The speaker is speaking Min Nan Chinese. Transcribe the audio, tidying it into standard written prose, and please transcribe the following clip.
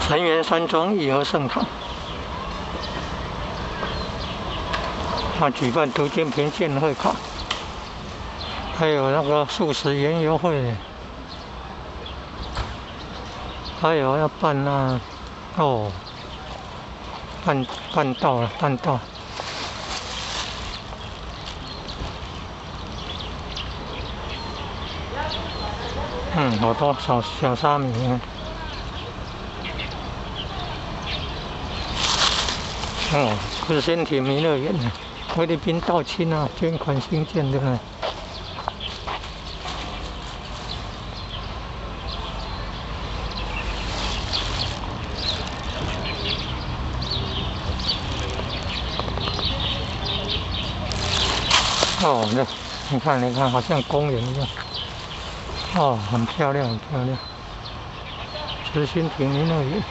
神源山庄义和圣堂，他举办读经评鉴会考，还有那个素食园游会，还有要办那哦，办到了，办到。好多小小沙弥。哦，这是仙体弥乐园呢，菲律宾道亲啊，捐款兴建的呢。哦，那你看，你看，好像公园一样。哦，很漂亮，很漂亮。慈心亭弥乐园。